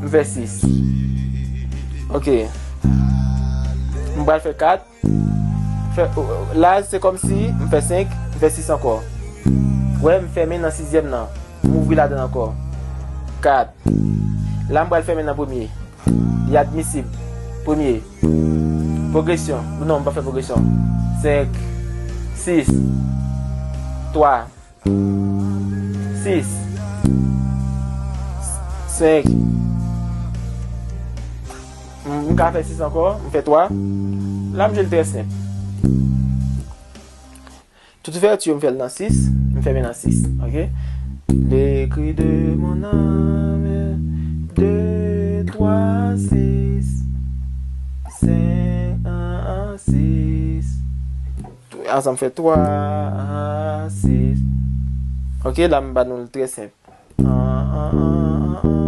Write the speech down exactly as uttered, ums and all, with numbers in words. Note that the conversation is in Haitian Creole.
M fè sis. Ok. M pral fè kat. Fè, la, se kòmsi m fè senk, m fè sis ankò. Wè, m fèmen nan sizyèm nan. M ouvri ladan l ankò. Kat. La, m pral fèmen nan premye. Li admisib. Premye. Pwogresyon. Non, m pa fè pwogresyon. Senk. Sis. Twa. Sis. Senk. M, m ka fè sis ankò, m fè twa. La, m jwe l trè senp. Tout ouvèti, m fè l nan sis, m fèmen nan sis, ok? Le cri de mon âme, de twa, sis, senk, an, an, sis. Ansanm fè twa, an, sis. Ok, la, m ba nou l trè senp. An, an, an, an, an.